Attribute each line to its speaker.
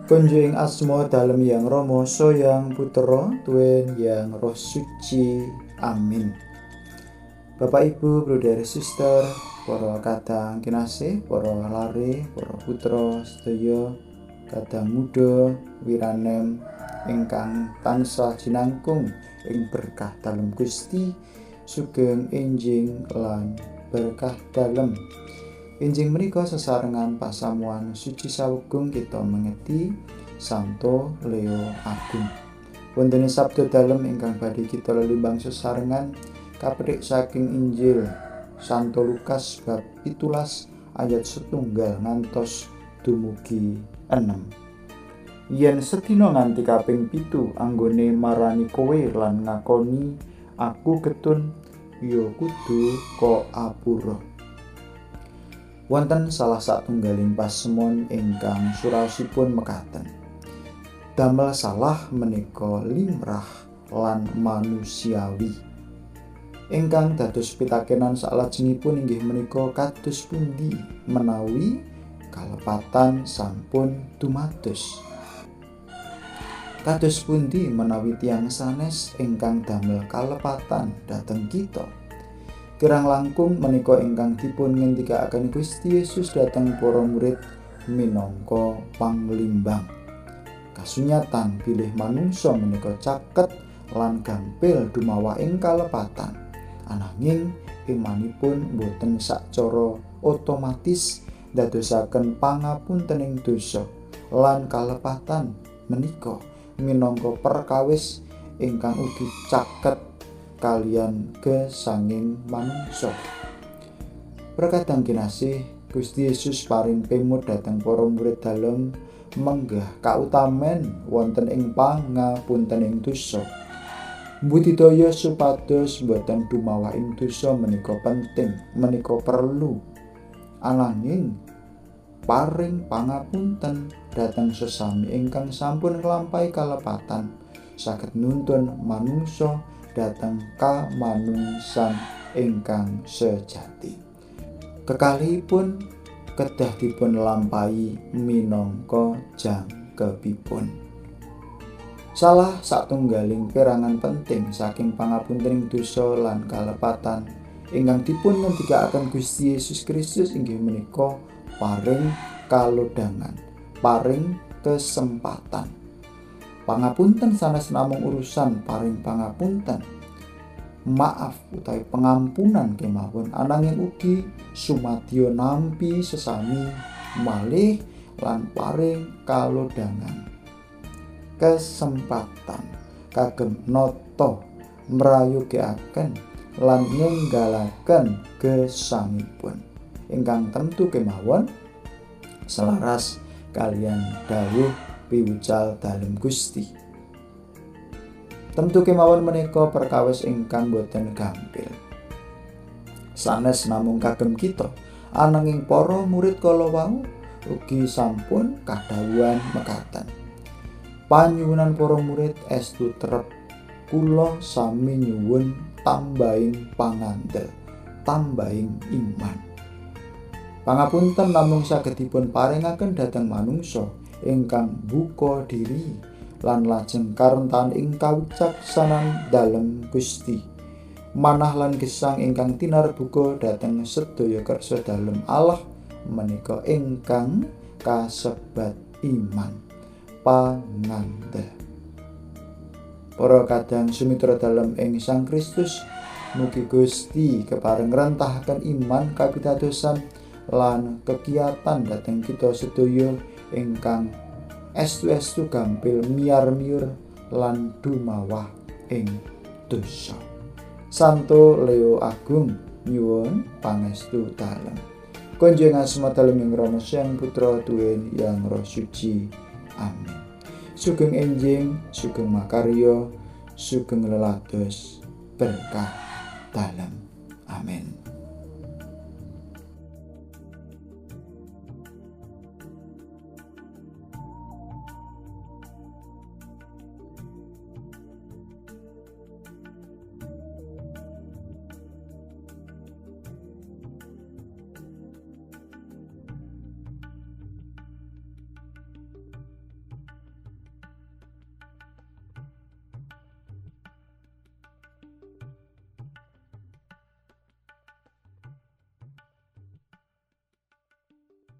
Speaker 1: Kunjo ing asma dalem Yang Rama Sang Putra tuwin Yang Roh Suci. Amin. Bapak Ibu, brother, sister, para kadang kinasih, para lare, para putra sedaya, kadang muda, wiranem ingkang tansah jinangkung ing berkah dalem Gusti, sugeng enjing lan berkah dalem. Enjing menika sesarengan pasamuan suci sawegung kita mengeti Santo Leo Agung. Wonten sabda dalem ingkang badhe kita lelimbang sesarengan kapethik saking Injil Santo Lukas bab 17 ayat 1 ngantos dumugi 6. Yen sedina nganti kaping 7 anggone marani kowe lan ngakoni aku getun, ya kudu kok apura. Wonten salah satunggaling pasemon ingkang suraosipun mekaten. Damel salah menika limrah lan manusiawi. Ingkang dados pitakenan salajengipun inggih menika kados pundi menawi kalepatan sampun dumados. Kados pundi menawi tiyang sanes ingkang damel kalepatan dhateng kita. Kirang langkung menika ingkang dipun ngendikaaken Gusti Yesus dhateng para murid minangka panglimbang. Kasunyatan bilih manungsa menika caket lan gampil dumawah ing kalepatan. Ananging imanipun boten sacara otomatis ndadosaken pangapuntening dosa lan kalepatan menika minangka perkawis ingkang ugi caket kalian gesanging manungsa. Prakadang kinasih, Gusti Yesus paring pemut dhateng para murid dalem menggah kautamen wonten ing pangapuntening dosa. Budidaya supados boten dumawah ing dosa menika penting, menika perlu. Ananging paring pangapunten dhateng sesami ingkang sampun nglampahi kalepatan saged nuntun manungsa dhateng kamanungsan ingkang sejati. Kekalihipun kedah dipun lampahi minangka jangkepipun. Salah satunggaling perangan penting saking pangapuntening dosa lan kalepatan ingkang dipun ngendikaaken Gusti Yesus Kristus inggih menika paring kalodhangan, paring kesempatan. Pangapunten sanes namung urusan paring pangapunten, maaf utawi pengampunan kemawon, ananging ugi sumadyo nampi sesami malih lan paring kalodhangan, kesempatan kagem nata mrayogiaken lan nyenggalaken gesangipun ingkang tentu kemawon selaras kalian dawuh piwucal dalem Gusti. Tentu kemawon menika perkawis ingkang boten gampil. Sanes namung kagem kita, ananging para murid kala wau ugi sampun kadhawuhan mekaten. Panyuwunan para murid estu trep kula sami nyuwun tambahing pangandel, tambahing iman. Pangapunten namung saged dipun paringaken dhateng manungsa ingkang buka diri lan lajeng karentan ing kawicaksanan dalem Gusti. Manah lan gesang ingkang tinarbuka dhateng sedaya kersa dalem Allah menika ingkang kasebat iman pangandel. Para kadang sumitra dalem ing Sang Kristus, mugi Gusti kepareng ngrentahaken iman kapitadosan lan kekiatan dhateng kita sedaya ingkang estu-estu gampil miar-miur lan dumawah ing dosa. Santo Leo Agung nyuwun pangestu dalem. Kunjung asma dalem ing Rama Sang Putra tuwin Yang Roh Suci. Amin. Sugeng enjing, sugeng makarya, sugeng lelados berkah dalem. Amin.